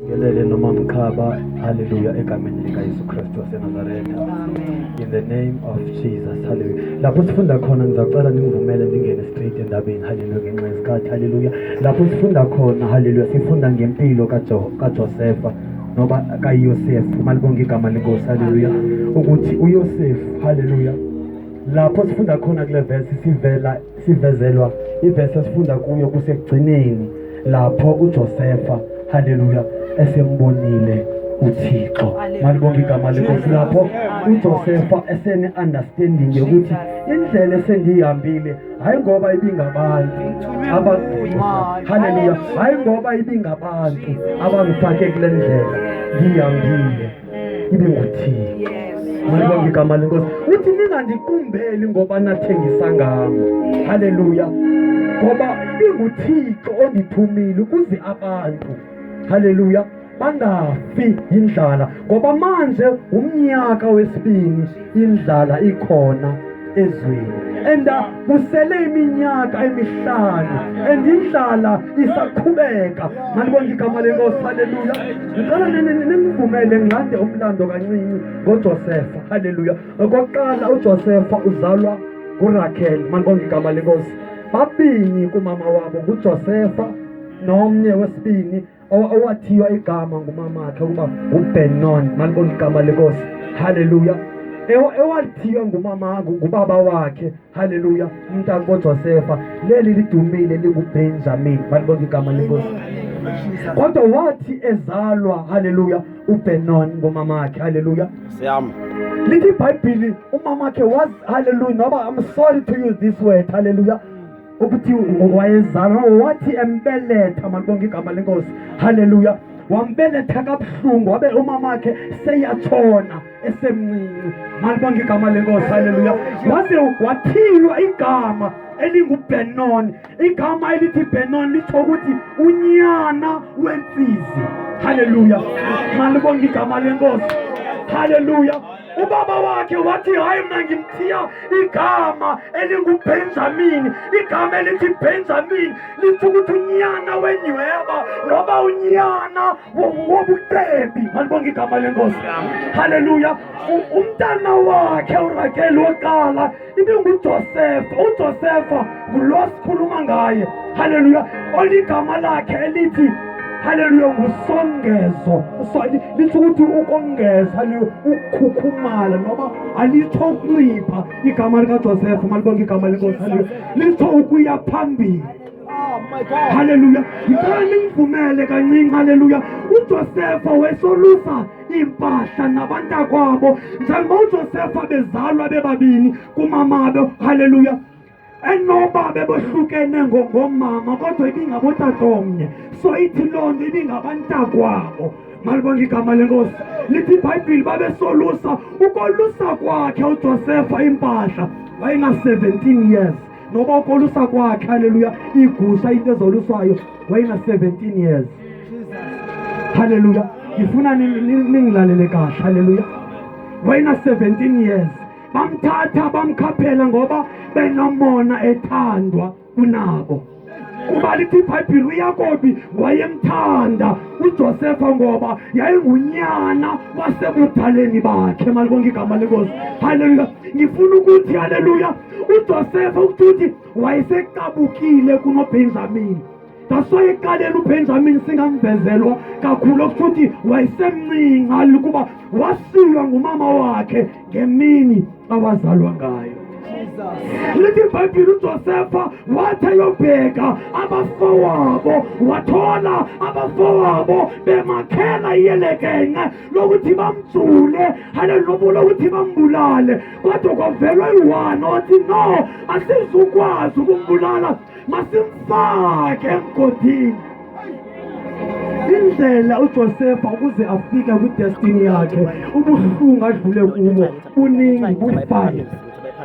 Ngelele noma mkhaba, haleluya, egameni likaYesu Kristu waseNazaretha. Amen. In the name of Jesus, haleluya. Lapho sifunda khona ngizacela ningivumele ndingene straight endabeni, haleluya, ngenxa yesikhathi, haleluya. Lapho sifunda khona, haleluya, sifunda ngempilo kaJosefa noba kaYosefu, malibonge igama lenkosi, haleluya. Ukuthi uYosefu, haleluya, lapho sifunda khona kule verse sivela sivezelwa ivesi esifunda kuyo kusekugcineni lapho uJosefa, haleluya, esembonile uThixo. Malibonge igama lenkosi. Lapho uJosefa esene understanding yokuthi indlela esendiyihambile hayi ngoba ibingabantu aba, haleluya, hayi ngoba ibingabantu abangifake kule ndlela ngiyihambile, ibinguThixo. Malibonge igama lenkosi. Uthi ningandiqumbeli ngoba nathengisa ngam, haleluya, ngoba ibinguThixo ondithumile ukuze abantu, haleluya, bangafi yindlala, ngoba manje umnyaka wesibini indlala ikhona ezweni and kusele iminyaka emihlanu and indlala isaqhubeka. Malibonke igama lenkosi, haleluya. Ngicela ningivumele ngilande umlando kancinci ngoJosefa, haleluya. Okokuqala, uJosefa uzalwa nguRachel, malibonke igama lenkosi. Babini kumama wabo, nguJosefa nomnye wesibini owathiywa igama ngumamakhe ukuba nguBenon, malibonke igama lenkosi, haleluya. Ewathiywa ngumama, ngubaba wakhe, haleluya, umntaka koJosefa, leli lidumile linguBenjamin, malibonke igama lenkosi. Kodwa wathi ezalwa, haleluya, uBenon ngumamakhe, haleluya, Siyam. Lithi iBhayibhili umamakhe was, haleluya, noba I'm sorry to use this word, haleluya, ukuthi wayezalwa, wathi embeletha, malibonke igama lenkosi, haleluya, wambeletha kabuhlungu, wabe umamakhe seyatshona esemncinci, malibonke igama lenkosi, haleluya. Waze wathiywa igama elinguBenon. Igama elithi Benon litsho ukuthi unyana wentsizi, haleluya, malibonke igama lenkosi, haleluya. Ubaba wakhe wathi, hayi, mna ngimthiya igama elinguBenjamin. Igama elithi Benjamin lithi ukuthi unyana wenyweba noba unyana wobucebi, malibonke igama lenkosi, haleluya. Umntana wakhe uRakeli wokuqala ibinguJosefa. UJosefa ngulo sikhuluma ngaye, haleluya, oligama lakhe elithi, haleluya, ngusongezo. So lithi ukuthi ukongeza, haleluya, ukukhukhumala, noba alitsho ukuncipha igama likaJosefa, malibonke igama lenkosi, haleluya, litsho ukuya phambili. Oh my God. Haleluya, ngicela ningivumele kancinci, haleluya. UJosefa wesolusa iimpahla nabantakwabo, njengoba uJosefa bezalwa bebabini kumamabo, haleluya, enoba bebohlukene ngomama kodwa ibingabotatomnye, so ithi loo nto ibingabantakwabo, malibonke igama lenkosi. Lithi iBhayibhile babesolusa. Ukolusa kwakhe uJosefa iimpahla wayena-17 years, noba ukolusa kwakhe, haleluya, iigusha, into ezoluswayo, wayena-17 years, haleluya. Ngifuna ningilalele kahle, haleluya. Wayena-17 years, bamthatha bamkhaphela ngoba benomona, ethandwa kunabo, kuba lithi iBhayibhile uYakobi wayemthanda uJosefa ngoba yayingunyana wasebudaleni bakhe, malibonke igama lenkosi, haleluya. Ngifuna ukuthi, haleluya, uJosefa ukuthi wayeseqabukile kunoBenjamin. That's why ekuqaleni uBenjamin singamvezelwa kakhulu, okuthi wayesemncinci kuba wasiywa ngumama wakhe ngemini awazalwa ngayo. Lithi iBhayibhile uJosefa wathi eyobheka abafowabo, wathola abafowabo bemakhela iyelekenqe lokuthi bamjule, haleluya, lokuthi bambulale. Kodwa kwavelwa iyi-one othi, no, asizukwazi ukumbulala, masimfake emgodini. Indlela uJosefa ukuze afike kwidestiny yakhe, ubuhlungu adlule kubo buningi, buyi-five.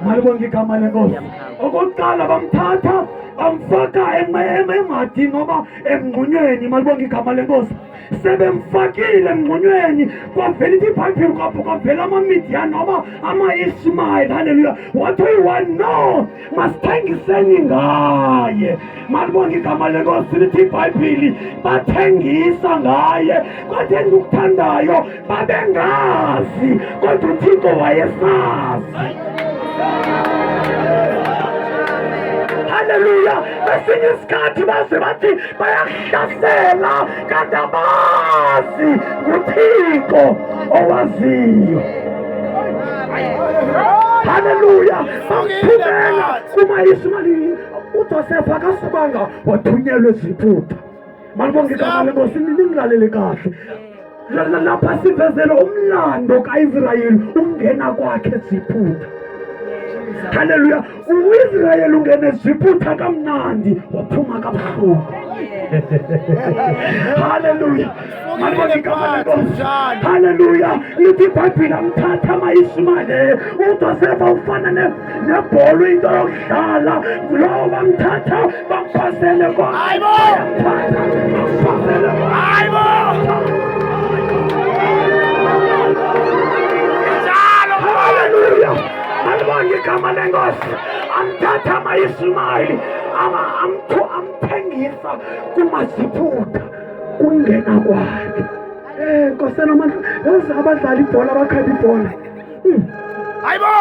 Malibonke igama lenkosi. Okokuqala bamthatha bamfaka emadini noma emngxunyweni. Malibonke igama lenkosi. Sebemfakile emngxunyweni kwavela ithi ibhayibhile kwavela amaMidian noma ama-Ishmael. Haleluya. Wathi uyi-one no masithengiseni ngaye. Malibonke igama lenkosi lithi ibhayibhile bathengisa ngaye. Kodwa endikuthandayo babengazi kodwa uThixo wayesazi. Haleluya. Kwesinye isikhathi baze bathi bayahlasela kanti abazi nguThixo owaziyo. Haleluya. Bamthumela kuma-Ishmayeli. uJosefa akasukanga wathunyelwa eJiputa. Malibonke igama lenkosi, ningilalele kahle. Lapha sivezele umlando kaIsrayeli ungena kwakhe eJiputa. Haleluya. UIsrayeli ungena eJiputa kamnandi waphuma kabuhlungu. Haleluya. Malibonke igama lenkosi. Haleluya. Lithi iBhayibhile amthatha ama-Ishmayeli. uJosefa ufana nebholo into yokudlala. Ngulowo bamthatha bamphasele Hayibo! Bayamthatha bamphasele Hayibo! Njalo. Haleluya. Malibonke igama lenkosi. Amthatha ama-Ishmayeli amthengisa kumaJiputa kungena kwakhe. Nkosi enamandla, yazi abadlala ibhola abakhaba ibhola. Hayibo!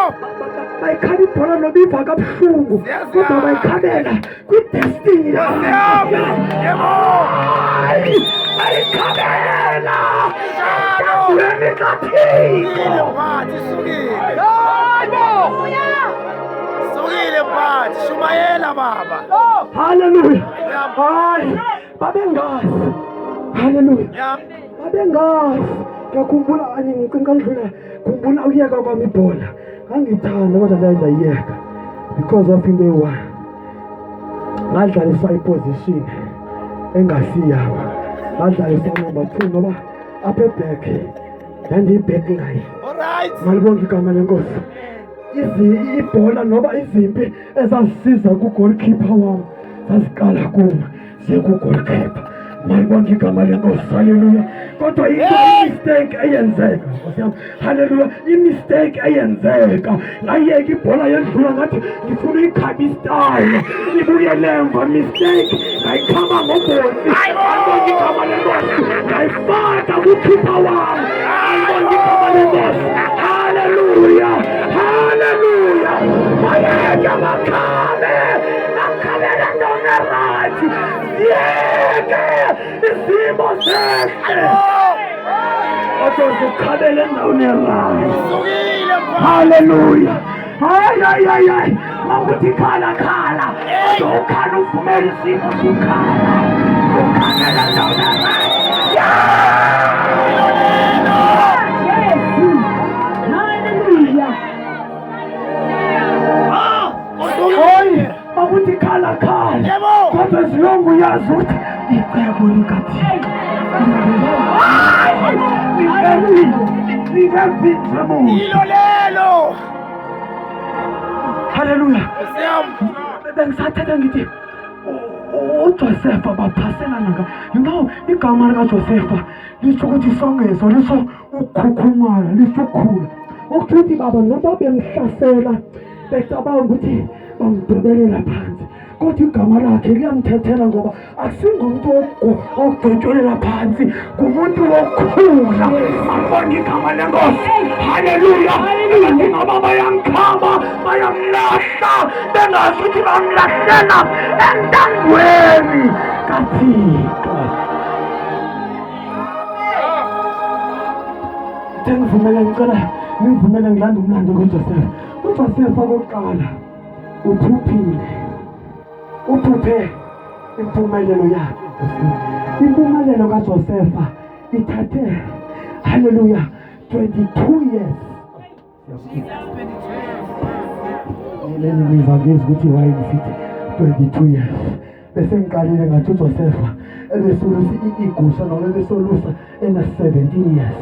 Bayikhaba ibhola noba iva kabuhlungu kodwa bayikhabela kwi-destiny Nkosi yami. Yebo. Hayi, bayikhabela Njalo. entandweni Sukile kaThixo. mphathi, sukile. Hayibo! Sukile mphathi, shumayela baba. Haleluya. Hayi, babengazi. Haleluya. Yeah. Babengazi. Ngiyakhumbula ngicinga ndlula khumbula ukuyeka kwami ibhola. Ngangithanda kodwa ndaye ndayiyeka because of into eyi-one. Ngadlaliswa iposition engasiyami. Ngadlaliswa number 2 ngoba apha eback ndandiyi-back line. All right. Malibonke igama lenkosi. Ibhola noba izimpi ezazisiza ku-goalkeeper wam zaziqala kum ziye ku-goalkeeper. Malibonke igama lenkosi. Haleluya. Kodwa into imistake eyenzeka nkosi yam. Haleluya. Imistake eyenzeka ngayeka ibhola yedlula ngathi ngifuna uyikhaba istyle ibuyele emva. Mistake ngayikhaba ngobhosi. Malibonke igama lenkosi. Ngayifaka kukhipha wam. Malibonke igama lenkosi. Haleluya. Haleluya. Bayeke bakhabe. Bakhabela ndawoni erayithi. Ziyeke izimo zehle. Kodwa uzukhabela endaweni erayithi. Sukile mphathi. Haleluya. Hayi hayi hayi hayi. Mawukuthi khala khala. Kodwa ukhala uvumela isimo sukhala. Ukhalela endaweni erayithi. Hallelujah. Hayi, makuthi khala khala. Yebo. Kodwa as long uyazi ukuthi icebo likaThixo. Hayi, livevinje muntu. Ilo lelo. Haleluya. Nkosi yami. Bengisathetha ngithi uJosefa baphaselana nga. You know, igama likaJosefa lisho ukuthi isongezo, lisho ukukhukhumala, lisho ukukhula. Okuthiwa ukuthi baba noma bemhlasela becabanga ukuthi bamdwebelela phansi, kodwa igama lakhe liyamthethela ngoba akusingumuntu wokugqotshelela phansi, ngumuntu wokukhula. Malibonke igama lenkosi. Haleluya. Bathi ngoba bayamkhaba bayamlahla bengazi ukuthi bamlahlela entandweni kaThixo. Ithe ngivumele, ngicela ningivumele ngilande umlando kaJosefa. UJosefa okokuqala uphuphile, uphuphe impumelelo yakhe. Impumelelo kaJosefa ithathe, haleluya, 22 years. Nizangizwa ukuthi why ngisithi 22 years. Bese ngiqalile ngathi uJosefa ebesolusa igusha noma ebesolusa ena 17 years.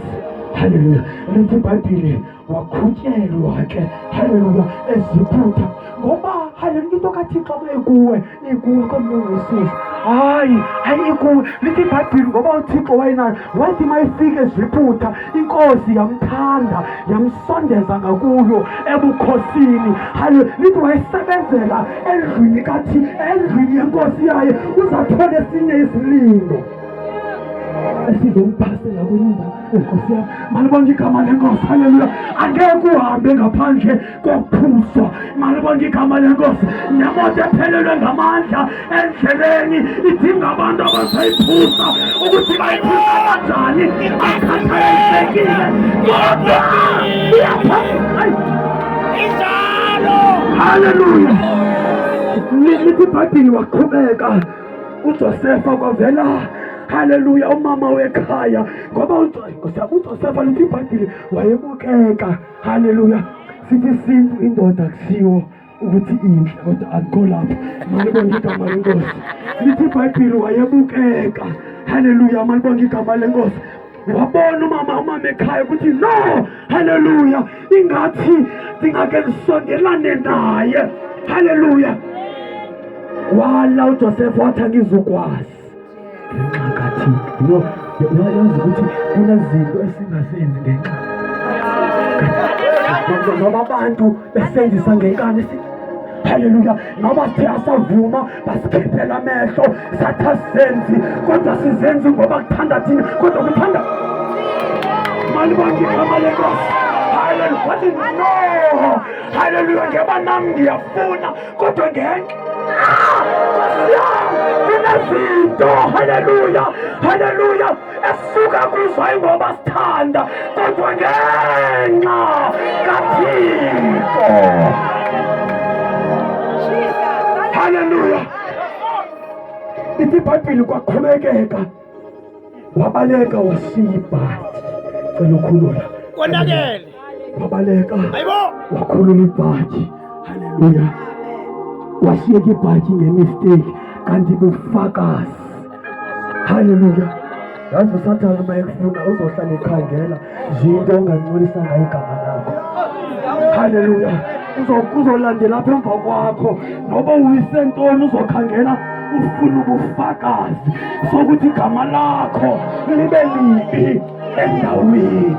Haleluya. Lithi iBhayibheli wakhutyelwa ke, haleluya, eZiphutha ngoba, haleluya, into kaThixo ekuwe ikuwe komlungisisi. Hayi, hayi, ikuwe. Lithi iBhayibheli ngoba uThixo wayenayo, wathi mayifike eZiphutha inkosi yamthanda, yamsondeza ngakuyo ebukhosini. Haleluya. Lithi wayesebenzela endlwini kathi, endlwini yenkosi yaye uzathola esinye isilingo esizomphasela kwenye indawo. Nkosi yami, malibonke igama lenkosi. Haleluya. Angeke uhambe ngaphandle kokuphuswa. Malibonke igama lenkosi. Nemoto ephelelwe ngamandla endleleni idinga abantu abazayiphusa. Ukuthi bayiphusa kanjani akhathalisekile, kodwa iyapha. Injalo. Haleluya. Lithi iBhayibheli waqhubeka uJosefa, kwavela, haleluya, umama wekhaya ngoba uJosefa, lithi iBhayibheli, wayebukeka. Haleluya. Sithi isintu indoda kusiwo ukuthi inhle, kodwa akukho lapho. Malibonke igama lenkosi. Lithi iBhayibheli wayebukeka. Haleluya. Malibonke igama lenkosi. Wabona umama ekhaya ukuthi no, haleluya, ingathi ndingake ndisondelane naye. Haleluya. Wala uJoseph, wathi angizukwazi ngenxa kaThixo. No, uyazi ukuthi kunezinto esingazenzi ngenxa, noba abantu besenzisa ngenkani. Haleluya. Noba sithe asavuma basikhiphela amehlo, sathi asizenzi, kodwa sizenzi ngoba kuthanda thina, kodwa kuthanda. Malibonke igama lenkosi. Haleluya. Wathi no, haleluya, ngeba nami ngiyafuna, kodwa ngenxa kunezinto, haleluya, haleluya, esuka kuzo ayingoba sithanda, kodwa ngenxa kaThixo. Haleluya. Ithi iBhayibheli kwaqhubekeka, wabaleka, washiya ibhatyi. Cela ukhulula. Konakele. Wabaleka. Hayibo. Wakhulula ibhatyi. Haleluya. Washiyeka ibhatyi ngemistake, kanti bufakazi. Haleluya. Yazi usathana uma ekufuna uzohlala ekhangela nje into ongancolisa ngayo igama lakho. Haleluya. Uzolandela apha emva kwakho, noba uwise ntoni, uzokhangela, ufuna ubufakazi sokuthi igama lakho libe libi endaweni.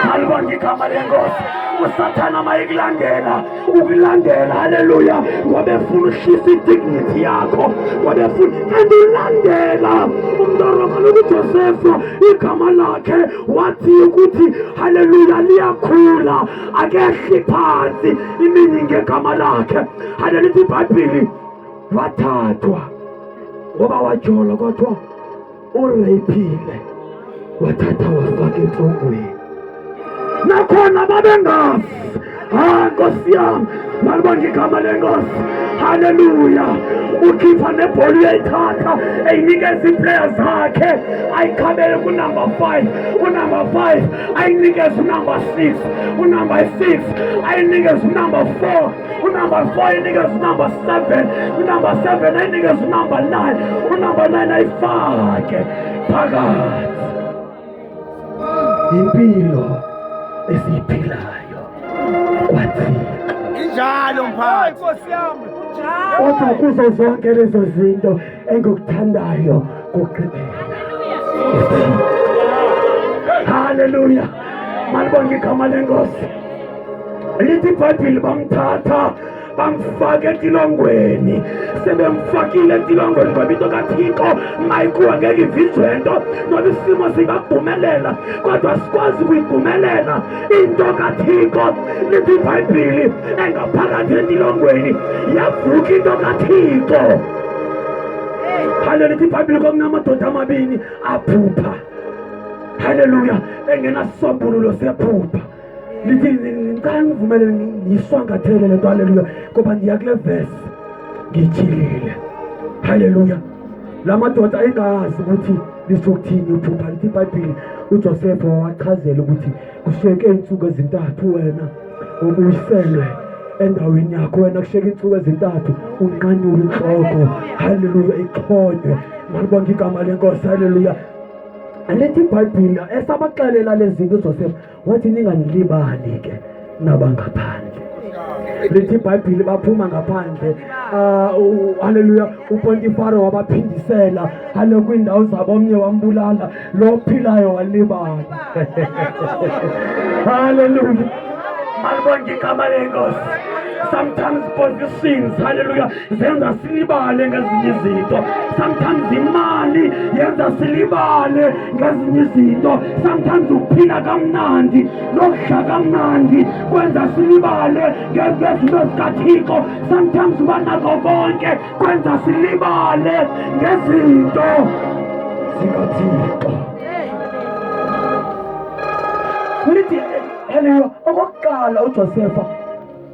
Malibonke igama lenkosi. Usathana mayikulandela, ukulandela, haleluya, ngoba efuna uhlisa idignity yakho, ngoba efuna, kanti ulandela umntwana. Kaloku uJosefa igama lakhe wathi ukuthi, haleluya, liyakhula, akehli phansi imini ngegama lakhe. Haleluya. Ithi ibhayibhili wathathwa ngoba wajola, kodwa ureyiphile, wathatha wafaka entlongweni, nakhona babengazi. Ha, nkosi yami, malibonke igama lenkosi. Haleluya. Ukhipha nebhola, uyayithatha, eyinikeza iiplayer zakhe, ayikhabele kunumber 5, unumber 5 ayinikeze unumber 6, unumber 6 ayinikeze unumber 4, unumber 4 ayinikeze unumber 7, unumber 7 ayinikeze unumber 9, unumber 9 ayifake phakathi. Impilo esiyiphilayo kwaThixo. Injalo mphathi. Nkosi yami. Kodwa kuzo zonke lezo zinto engikuthandayo kugqibela. Haleluya. Malibonke igama lenkosi. Lithi iBhayibheli bamthatha, bamfaka etilongweni. Sebemfakile etilongweni, ngoba into kaThixo mayikuwa ngeke ivinjwe nto. Noba isimo singaphumelela, kodwa sikwazi ukuyiphumelela into kaThixo. Lithi iBhayibhili engaphakathi etilongweni yavuka into kaThixo. Haleluya. Lithi iBhayibhili kwakunamadoda amabini aphupha, haleluya, engenasombululo sephupha. Lithi, ngicela ngivumele ngiyiswangathele le nto, haleluya, ngoba ndiya kule verse ngijilile. Haleluya. La madoda ayengazi ukuthi lisho ukuthini uphupha. Lithi iBhayibhili uJoseph wawachazela ukuthi kushiyeke iy'nsuku ezintathu wena ubuyiselwe endaweni yakho, wena kushiyeke iy'nsuku ezintathu unqanyule inhloko, haleluya, ixhonywe. Malibonke igama lenkosi. Haleluya. Lithi iBhayibhile esabaxelela lezi zinto uJoseph wathi ninganilibali ke nabangaphandle. Lithi iBhayibhile baphuma ngaphandle. Haleluya, uPontifaro wabaphindisela hale kwiindawo zabo, omnye wambulala, lo ophilayo walibala. Haleluya. Malibonke igama lenkosi. Sometimes positions, hallelujah, zenza silibale ngezinye izinto. Sometimes imali yenza silibale ngezinye izinto. Sometimes ukuphila kamnandi nokudla kamnandi kwenza silibale ngezinto zikaThixo. Sometimes uba nako konke kwenza silibale ngezinto zikaThixo. Lithi haleluya, okokuqala uJosefa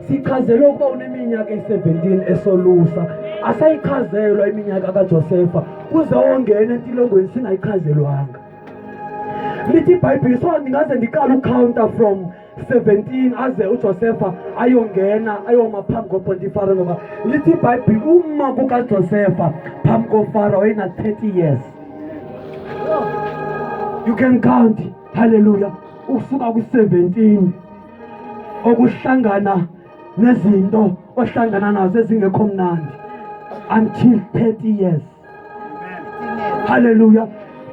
sichazelwe ukuba uneminyaka eyi-17 esolusa. Asayichazelwa iminyaka kaJosefa kuze ongena entilongweni singayichazelwanga. Lithi iBhayibhile, so ndingaze ndiqale ucounter from 17 aze uJosefa ayongena ayoma phambi koPotifaro, ngoba lithi iBhayibhile uma kukaJosefa phambi koFaro wayena 30 years. You can count, hallelujah, ukusuka ku-17 okuhlangana nezinto ohlangana nazo ezingekho mnandi until 30 years. Haleluya.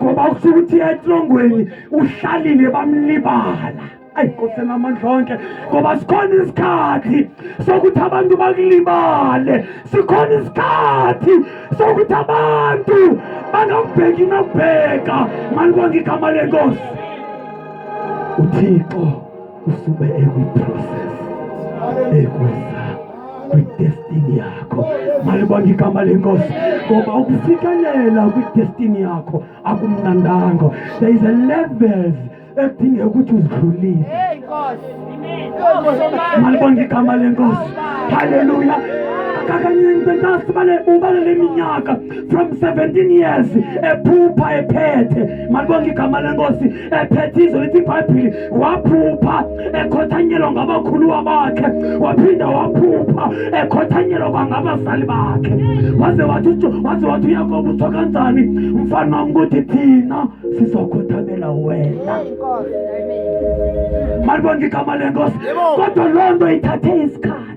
Ngoba kusuka ukuthi etrongweni uhlalile bamlibala. Ayi Nkosi enamandla onke, ngoba sikhona isikhathi sokuthi abantu bakulibale, sikhona isikhathi sokuthi abantu bangakubheki nokubheka. Malibonke igama lenkosi. uThixo usube ekwi-process ekuza kwidestiny yakho. Malibonke igama lenkosi, ngoba ukufikelela kwidestiny yakho akumnandanga. There is a levels ekudingeka ukuthi uzidlulile. Malibonke igama lenkosi. Haleluya. Ubale minyaka from 17 years ephupha ephethe. Malibonke igama lenkosi, ephethe izwe. Lithi iBhayibhili waphupha ekhothanyelwa ngabakhuluwa bakhe, waphinda waphupha ekhothanyelwa kwangabazali bakhe. Waze wathi uYakobo, utsho kanjani mfana wam ukuthi thina sizokhothamela wena? Malibonke igama lenkosi. Kodwa loo nto ithathe isikhathi.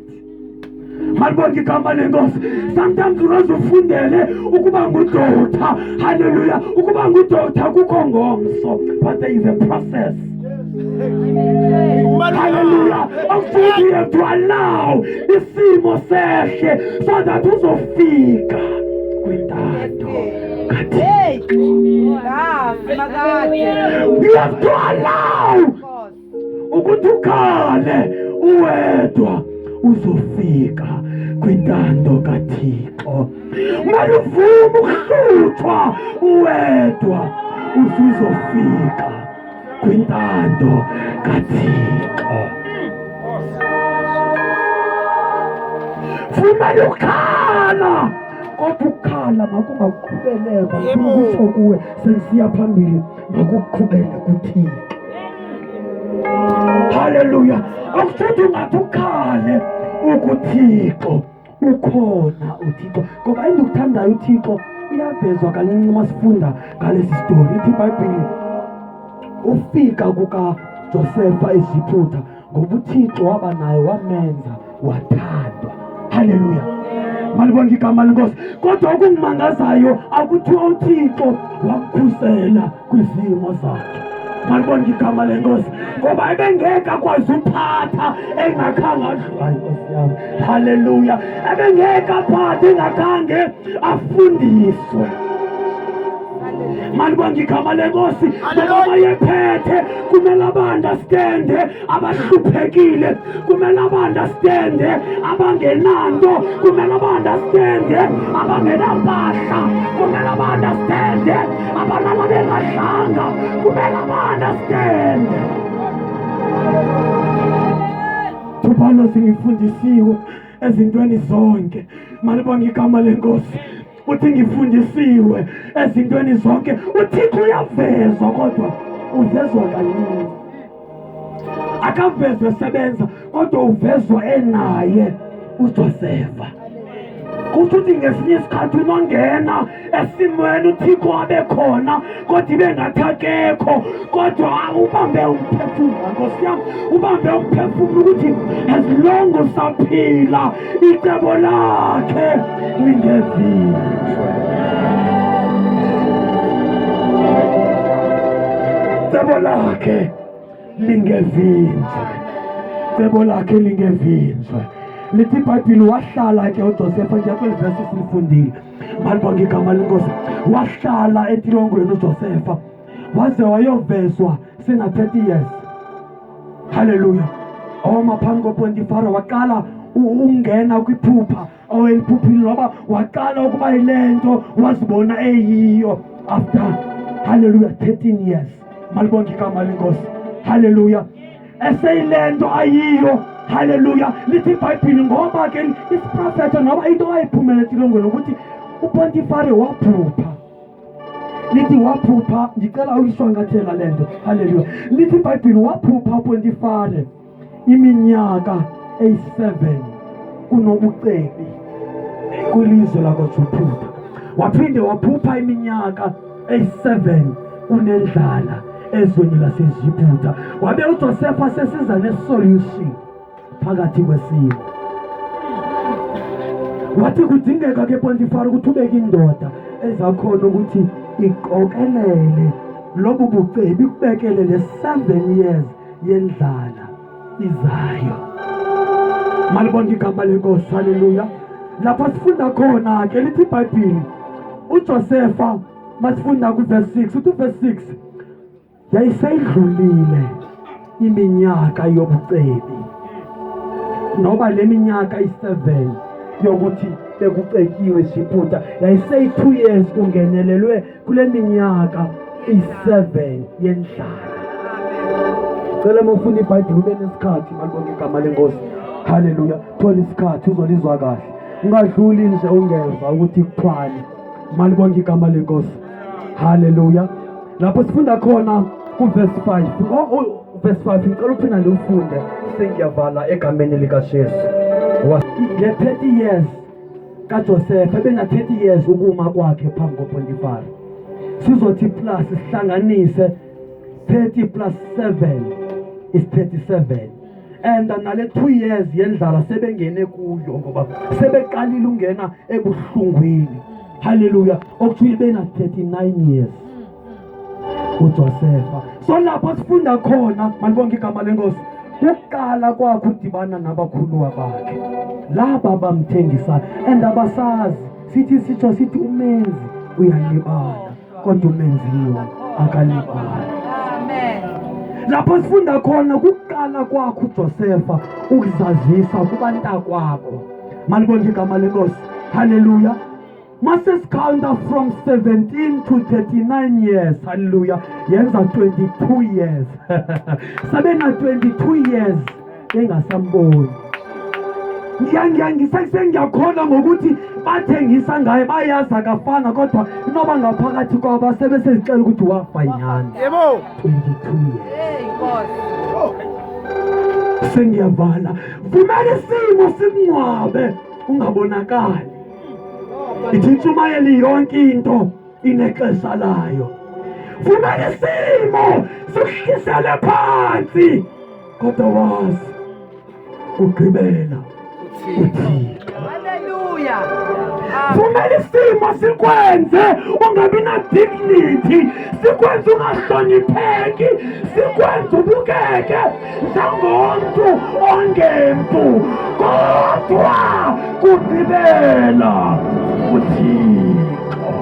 Malibonke igama lenkosi. Sometimes ungaze ufundele ukuba ngudokta, haleluya, ukuba ngudokta kukho ngomso, but there is a process. Hallelujah. Akufuthi you have to allow isimo sehle so that uzofika kwintando kaThixo. You have to allow ukuthi ukhale uwedwa uzofika kwintando kaThixo. Maluvuma ukuhlutshwa uwedwa usuzofika kwintando kaThixo. Vumela ukukhala, kodwa ukukhala makungakuqhubeleka kusho kuwe sengisiya phambili, makuqhubele kuThixo. Haleluya. Akufuthi ungathi ukhale ukuThixo ukhona uThixo, ngoba endikuthandayo uThixo uyavezwa kancinci uma sifunda ngalesi story. Ithi iBhayibhile ufika kukaJosefa eJiphutha, ngoba uThixo waba naye wamenza wathandwa. Haleluya. Malibonke igama lenkosi. Kodwa okungimangazayo akuthiwa uThixo wakukhusela kwizimo zakhe. Malibonke igama lenkosi, ngoba ebengeke akwazi uphatha engakhange adlula. Hayi nkosi yami, haleluya, ebengeke aphathe engakhange afundiswe. Malibonke igama lenkosi, ngoba mayephethe kumele aba-understande abahluphekile, kumele aba-understande abangenanto, kumele aba-understande abangenampahla, kumele aba-understande abalala bengadlanga, kumele aba-understande. Thuphalos, ngifundisiwe ezintweni zonke. Malibonke igama lenkosi. Uthi ngifundisiwe ezintweni zonke. UThixo uyavezwa, kodwa uvezwa kancinci. Akavezwe esebenza, kodwa uvezwa enaye uJosefa. Kusho ukuthi ngesinye isikhathi unongena esimweni uThixo abe khona kodwa ibe ngathi akekho, kodwa ubambe umphefumulo, Nkosi yami, ubambe umphefumulo ukuthi as long usaphila icebo lakhe lingevinjwe. Icebo lakhe lingevinjwe, icebo lakhe lingevinjwe. Lithi iBhayibhile wahlala ke uJosefa, nje kweli vesi silifundile, malibonge igama lenkosi. Wahlala etilongweni uJosefa waze wayovezwa sena-30 years. Haleluya. Oma phambi koPontifaro, waqala ungena kwiphupha oweliphuphile, noba waqala ukuba yile nto wazibona eyiyo after, haleluya, 13 years. Malibonge igama lenkosi. Haleluya. Eseyile nto ayiyo. Haleluya. Lithi iBhayibhile ngoba ke isiprofetho noba into ayiphumele etilongweni ukuthi uPontifare waphupha. Lithi waphupha, ndicela uyishwankathela le nto. Haleluya. Lithi iBhayibhile waphupha uPontifare iminyaka eyi-7 kunobucebi kwilizwe lakwaJuphutha, waphinde waphupha iminyaka eyi-7 kunendlala ezweni laseJiphutha. Wabe uJosefa sesiza ne-solution phakathi kwesimo. Wathi kudingeka ke Pontifari ukuthi ubeke indoda ezakhona ukuthi iqokelele lobu bucebi, ikubekele le 7 years yendlala izayo. Malibonke igama lenkosi. Haleluya. Lapho sifunda khona ke lithi iBhayibheli uJosefa, masifunda kuverse 6, uthi uverse 6 yayiseyidlulile iminyaka yobucebi, noba le minyaka i-7 yokuthi bekucetyiwe eJiputa yayiseyi-2 years, kungenelelwe kule minyaka i-7 yendlala. Cela uma ufunda iBhayibhile ube nesikhathi. Malibonke igama lenkosi. Haleluya. Thola isikhathi uzolizwa kahle, ungadluli nje ungeva ukuthi kuthwani. Malibonke igama lenkosi. Haleluya. Lapho sifunda khona kuverse 5. Oh, verse 5 ngicela uphinda liwufunde, sengiyavala egameni likaJesu. Nge-30 years kaJoseph, ebena-30 years ukuma kwakhe phambi koPontifari, sizothi plus sihlanganise 30 plus 7 is 37, and nale 2 years yendlala sebengene kuyo ngoba sebeqalile ungena ebuhlungwini. Haleluya. Okuthiwa ibena 39 years uJosefa. So lapho sifunda khona, malibonke igama lenkosi, kuqala kwakhe udibana nabakhuluwa bakhe laba bamthengisa, and abasazi sithi sitsho sithi umenzi uyalibala kodwa umenziwa akalibali. Amen. Lapho sifunda khona kuqala kwakhe uJosefa ukuzazisa kubantakwabo. Malibonke igama lenkosi. Haleluya. Mase sicounta from 17 to 39 years, haleluya, yenza 22 years. Sabena 22 years engasamboni. Ngiyakhona ngokuthi bathengisa ngaye, bayazi akafanga, kodwa inoba ngaphakathi kwabo sebesezixela ukuthi wafa nyhani. Yebo. 22 years. Hey Nkosi. Sengiyavala. Vumela isimo sikungcwabe ungabonakali. Ithi intshumayeli yonke into inexesha layo. Vumela isimo sikuhlisele phansi, kodwa wazi kugqibela uThixo. Hallelujah. Vumela isimo sikwenze ungabi na dignity, sikwenze ungahlonipheki, sikwenze ubukeke njengomntu ongemntu, kodwa kugqibela uThixo.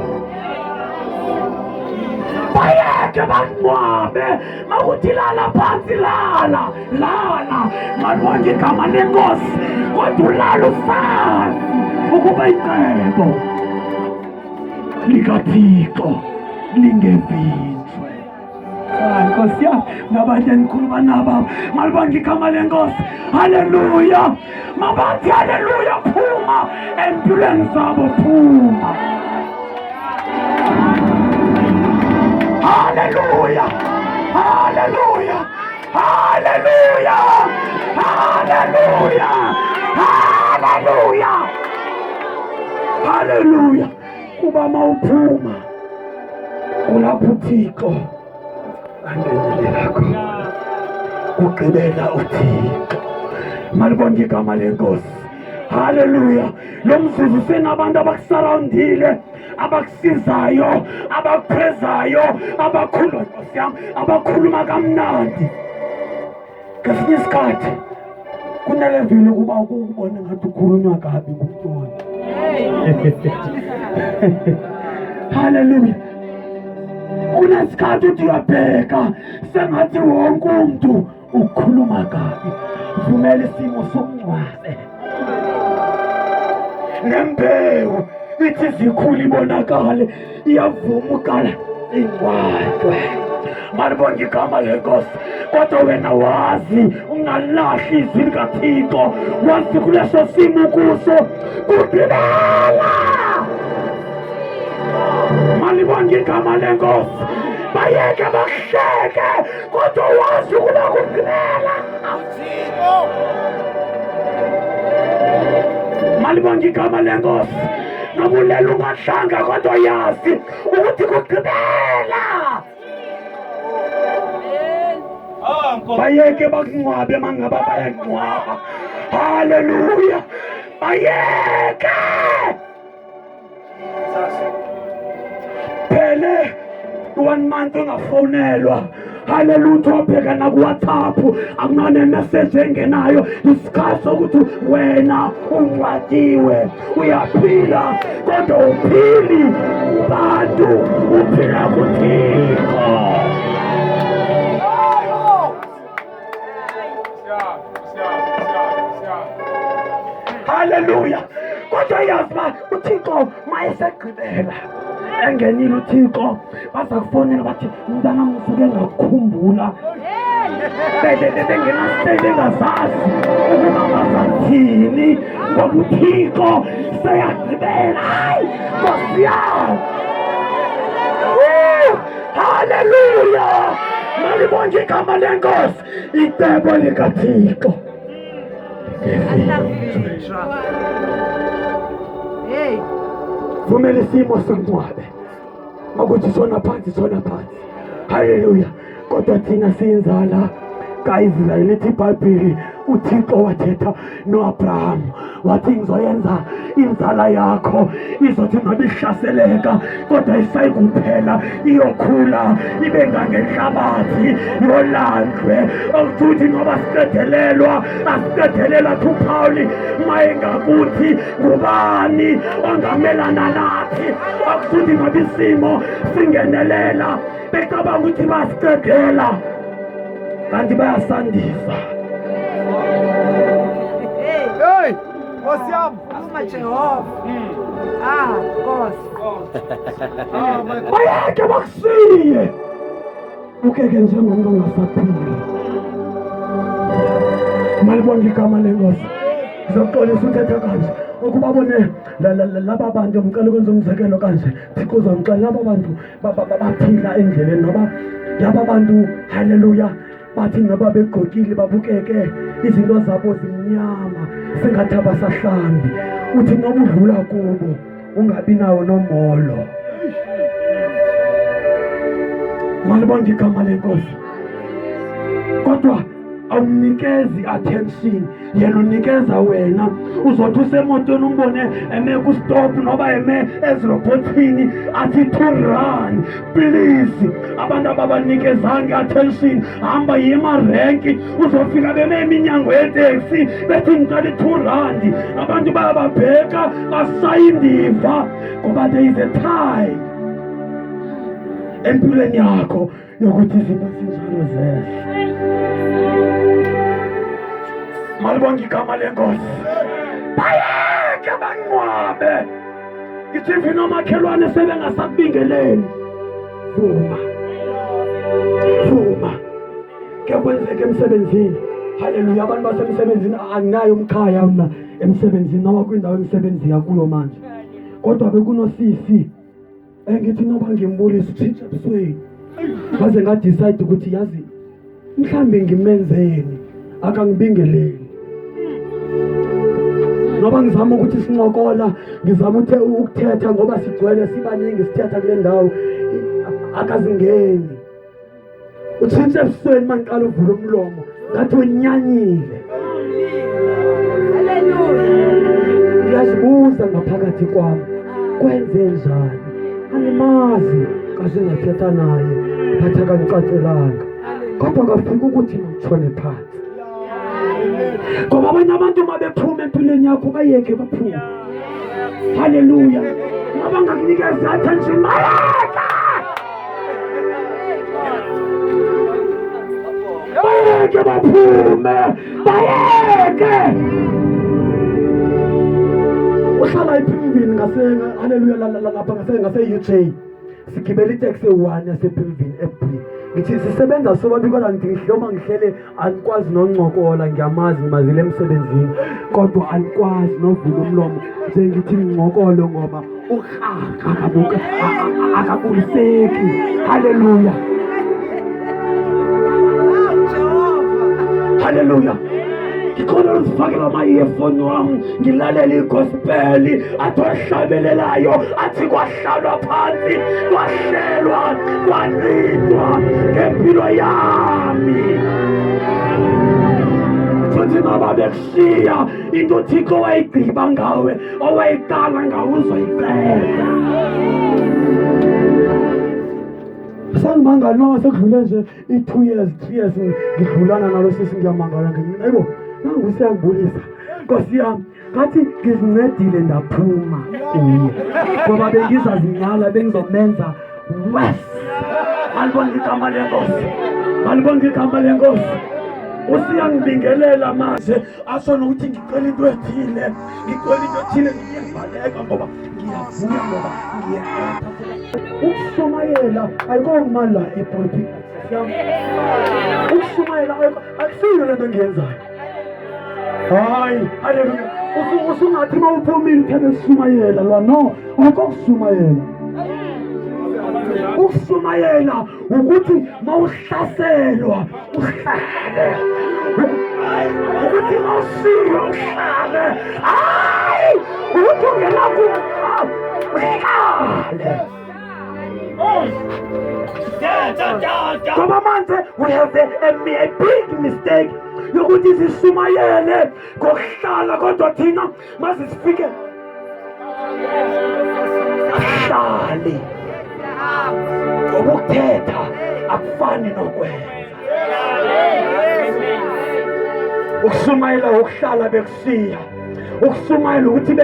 Bayeke bangcwabe, makuthi lala phansi, lala, lala, malibonke igama lenkosi, kodwa ulala usazi ukuba icebo likaThixo lingevinjwe. Hayi Nkosi yami, ngabantu endikhuluma nabo, malibonke igama lenkosi. Haleluya. Mabathi haleluya, phuma empilweni zabo, phuma. Haleluya, haleluya, haleluya, haleluya, haleluya. Haleluya. Kuba mawuphuma kulapho uThixo angenelela khona. Kugqibela uThixo. Malibonke igama lenkosi. Haleluya. Lo mzuzu senabantu abakusarawundile, abakusizayo, abakuprezayo, abakhuluma Nkosi yam, abakhuluma kamnandi. Ngesinye isikhathi kuneleveli ukuba ukubone ngathi ukhulunywa kabi ngumntwana. Haleluya. Kunesikhathi uthi uyabheka sengathi wonke umuntu ukhuluma kabi. Vumela isimo sokungcwabe nembewu ithi zikhula ibonakale iyavuma uqala ingcwatywe. Malibonke igama lenkosi. Kodwa wena wazi ungalahli izwi likaThixo, wazi kuleso simo kuso kugqibela. Malibonke igama lenkosi. Bayeke bakuhleke, kodwa wazi ukuba kugqibela. Malibonke igama lenkosi. Nobulela ungadlanga, kodwa yazi ukuthi kugqibela. Bayeke bakungcwabe mangaba bayakungcwaba. Haleluya. Bayeke. Phele 1 month ungafonelwa. Haleluya, wabheka nakuWhatsApp akunanemessage engenayo. Isikhathi sokuthi wena ungcwatiwe, uyaphila kodwa uphili kubantu, uphila kuThixo. Haleluya. Kodwa yazi uba uThixo mayesegqibela engenile uThixo baza kufonela bathi mntanam usuke ngakukhumbula. Bengenasele bengazazi ukuba bazathini ngoba uThixo seyagqibela. Hayi Nkosi yam. Haleluya. Malibonke igama lenkosi, icebo likaThixo. Hey. Vumela isimo sikungcwabe. Makuthi sona phansi, sona phansi. Haleluya. Kodwa thina siyinzala kaIsrayeli. Ithi iBhayibheli uThixo wathetha noAbraham wathi ngizoyenza inzala yakho izothi noba ihlaseleka kodwa isayikuphela iyokhula ibe ngangenhlabathi yolandlwe. Okuthi noba siqedelelwa asiqedelelwa athi uPauli mayengakuthi ngubani ongamelana nathi. Okuthi noba isimo singenelela becabanga ukuthi basiqedela kanti bayasandisa. Hey, Nkosi yam. Khuluma Jehova. Ah, Nkosi. Bayeke bakusiye bukeke njengomuntu ongasaphili. Malibonke igama lenkosi. Ngizoxolisa uthetha kanje ukuba bone laba bantu. Ngicela ukwenza umzekelo kanje. Thixo uzongixela laba bantu baphila endleleni noba laba bantu. Haleluya. Bathi noba begqokile babukeke izinto zabo zimnyama sengathi abasahlambi. Uthi noba udlula kubo ungabi nawo nomolo. Malibonke igama lenkosi. Kodwa awumnikezi attention, yena unikeza wena. Uzothi usemotweni umbone eme kustop noba eme ezirobhothini athi R2 please. Abantu ababanikezanga attention, hamba yemarenki uzofika beme eminyango yeteksi bethi ngicela i-R2. Abantu bayababheka basayindiva ngoba there is a time empilweni yakho yokuthi izinto ezinjalo zehle. Malibonke igama lenkosi. Bayeke bangcwabe. Ithi nomakhelwane sebengasakubingeleli. Vuma, vuma. Kuyakwenzeka emsebenzini. Haleluya. Abantu basemsebenzini, anginayo umkhaya mna emsebenzini noma kwindawo emisebenzi yakuyo manje, kodwa bekunosisi engithi noba ngimbulisa utshintshe ebusweni, ngaze ngadecide ukuthi yazi mhlambe ngimenzeni akangibingeleli. Noba ngizama ukuthi sincokola, ngizama uthe ukuthetha ngoba sigcwele sibaningi sithetha kule ndawo, akazingeni. Utshintshe ebusweni uma ngiqala uvula umlomo ngathi unyanyile. Ngiyazibuza ngaphakathi kwami, kwenze njani? Angimazi kaze ngathetha naye, but akangicacelanga, kodwa kafika ukuthi ngitshone phansi, ngoba abanye abantu uma bephuma empilweni yakho bayeke baphume. Haleluya! Mabangakunikeza attention, bayeka bayeke baphume, bayeke. Uhlala ePimvini ngase, haleluya, lapha ngase UJ. Sigibela iteksi eyi-one yasePimvini eBree. Ngithi sisebenza sobabili, kodwa ngithi ngihloma ngihlele, anikwazi noncokola. Ngiyamazi, ngimazile emsebenzini, kodwa anikwazi novula umlomo nje ngithi ngincokole, ngoba ukrakra akabuliseki. Haleluya, haleluya. Ngikhona uzifakela ama-earphone wami, ngilalela igospeli athi ohlabelelayo athi kwahlalwa phansi, kwahlelwa, kwanqidwa ngempilo yami. Futhi noba bekushiya, into uThixo wayigqiba ngawe, owayiqala ngawe, uzoyiqeda. Sangimangala noma sekudlule nje i-2 years, 3 years ngidlulana nalo sisi, ngiyamangala ngimina, ayibo, nangu siyangibulisa. Nkosi yami, ngathi ngizincedile ndaphuma kuye, ngoba bengizazinyala, bengizomenza worse. Malibonke igama lenkosi, malibonke igama lenkosi. Usiyangibingelela manje, asho nokuthi ngicela into ethile, ngicela into ethile. Ngiyabaleka ngoba ngiyavuya, ngoba ngiyaqatha ukushumayela. Ayikongima la epulpit, ukushumayela akusiyo lento engiyenzayo. Hayi, haleluya. Usungathi uma uphumile uthe besishumayela lwa, no, ayikokushumayela. Ukushumayela ukuthi mawuhlaselwa uhlale, ukuthi mawushiywa uhlale, hayi ukuthi ungenakufa uhlale. Ngoba manje we have a big mistake yokuthi sishumayele ngokuhlala, kodwa thina maze sifike ahlali, ngoba ukuthetha akufani nokwenza. Ukushumayela ukuhlala bekusiya, ukushumayela ukuthi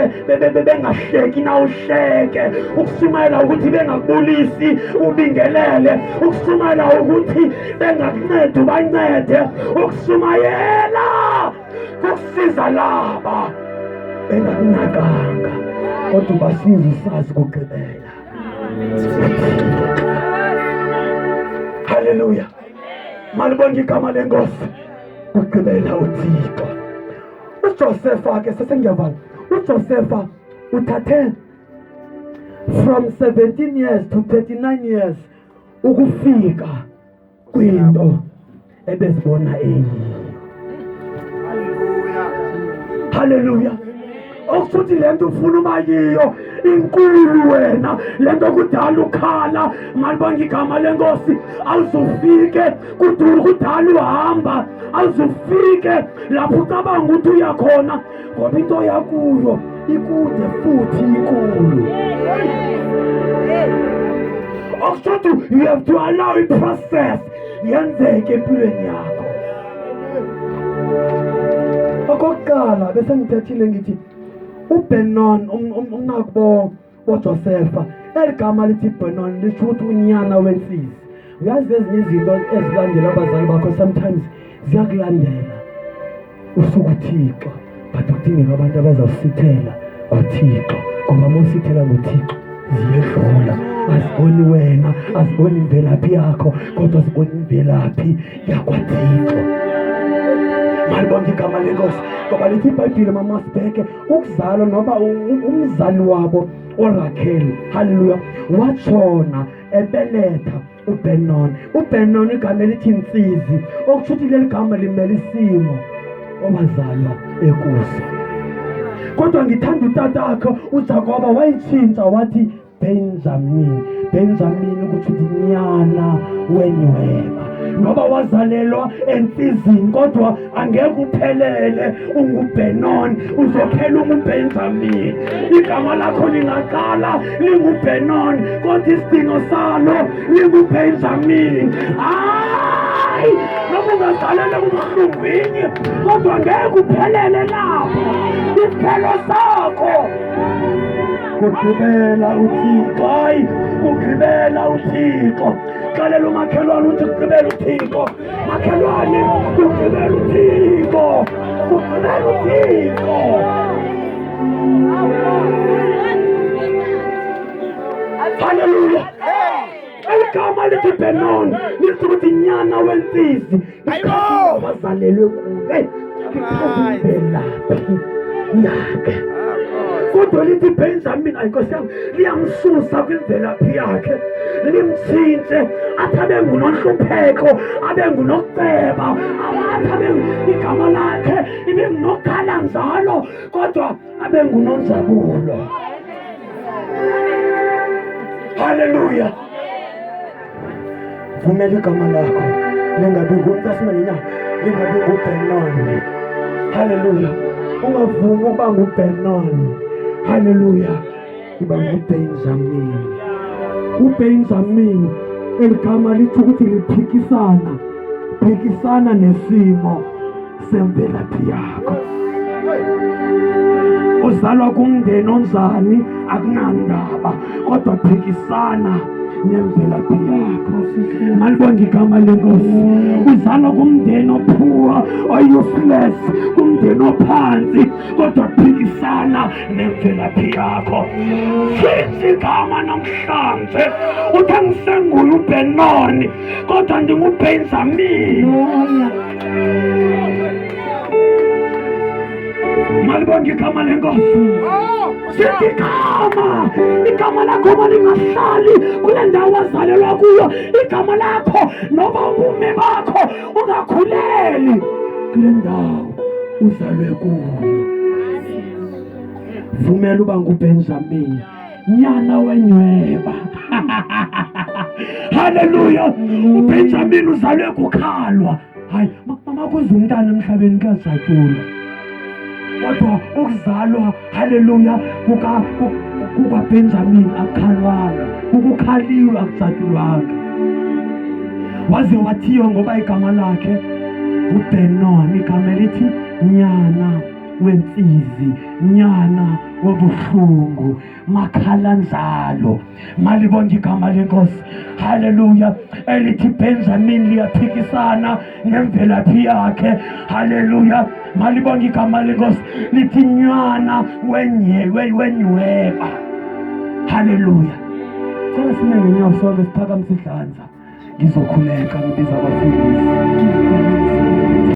bengahleki na uhleke, ukushumayela ukuthi bengakubulisi ubingelele, ukushumayela ukuthi bengakuncedi ubancede, ukushumayela kukusiza laba bengakunakanga, kodwa ubasiza usazi kugqibela. Haleluya, malibonke igama lenkosi. Kugqibela uThixo. UJosefa ke, sesengiyavala, uJosefa uthathe from 17 years to 39 years ukufika kwinto ebezibona eyiyo. Haleluya. Okuthi le nto ufuna uba yiyo inkulu wena, le nto kudala ukhala, malibonke igama lenkosi, awuzufike kuduru, kudala uhamba, awuzufike lapho ucabanga ukuthi uya khona, ngoba into yakuyo ikude futhi inkulu. Okusho ukuthi you have to allow i-process yenzeke empilweni yakho. Okokuqala bese ngithethile, ngithi uBenon, umnakubo woJosefa, eli gama lithi Benon lisho ukuthi unyana wensizi. Uyazi, ezinye izinto ezilandela abazali bakho sometimes ziyakulandela usuke uThixo, but kudingeka abantu abazawusithela ngoThixo, ngoba uma usithela ngoThixo ziyedlula. Aziboni wena, aziboni imvelaphi yakho, kodwa ziboni imvelaphi yakwaThixo. Malibonke igama lenkosi, ngoba lithi iBhayibhile, mama sibheke ukuzalwa noba umzali wabo uRakheli, haleluya, watshona ebeletha uBenon. UBenon igama elithi insizi, okusho ukuthi leli gama limele isimo owazalwa ekuso. Kodwa ngithanda utatakho uJakoba wayitshintsha wathi Benjamin. Benjamin ukuthi unyana wenyweba. Noba wazalelwa ensizini kodwa angeke uphelele unguBenon, uzophela unguBenjamin. Igama lakho lingaqala linguBenon kodwa isidingo salo linguBenjamin. Hayi, noma ungazalelwa kubuhlungwini kodwa ngeke uphelele lapho. Isiphelo sakho kugqibela uThixo. Hayi, kugqibela uThixo. Xelela umakhelwane uthi kugqibela uThixo. Makhelwane, kugqibela uThixo. Kugqibela uThixo. Haleluya. Eligama lithi Benon lithi ukuthi nyana wentsizi. Wazalelwe kuye. Imvelaphi yakhe. Kodwa lithi Benjamin, ayinkosi yami, liyamsusa kwimvelaphi yakhe, limtshintshe athi abe ngunonhlupheko, abe ngunokuceba, athi abe igama lakhe ibe ngunokhala njalo, kodwa abe ngunonjabulo. Haleluya. Vumela igama lakho lingabi ngumntasimanyenya, lingabi nguBenon. Haleluya. Ungavumi ukuba nguBenon. Haleluya. Iba nguBenjamin. UBenjamin eligama lithi ukuthi liphikisana, phikisana nesimo semvelaphi yakho. Uzalwa kumndeni onjani akunandaba, kodwa phikisana nemvelaphi yakho. Malibonge igama lenkosi. Uzalwa kumndeni ophuwa, o-useless, kumndeni ophansi, kodwa phikisana nemvelaphi yakho. Tshintsha igama namhlanje, uthi angisenguye uBenoni kodwa ndinguBenjamin. Malibonge igama lenkosi. Sithi igama, igama lakho malingahlali kule ndawo wazalelwa kuyo. Igama lakho noba ubume bakho ungakhuleli kule ndawo uzalwe kuyo. Vumela uba nguBenjamin, nyana wenyweba. Haleluya. uBenjamin uzalwe kukhalwa. Hayi, mama kuze umntana emhlabeni kuyajatyulwa. Kodwa ukuzalwa, haleluya, kukaBenjamin akukhalwanga, ukukhaliwe akujatyulwanga. Waze wathiywa ngoba igama lakhe nguBenon, igama elithi nyana wentsizi, nyana wobuhlungu. Makhala njalo. Malibonge igama lenkosi. Haleluya. Elithi Benjamin liyaphikisana nemvelaphi yakhe. Haleluya. Malibonge igama lenkosi. Lithi nyana wenyweba. Haleluya. Cela sime ngenyawo sonke siphakamise idlanza. Ngizokhuleka ngibiza abafundisi.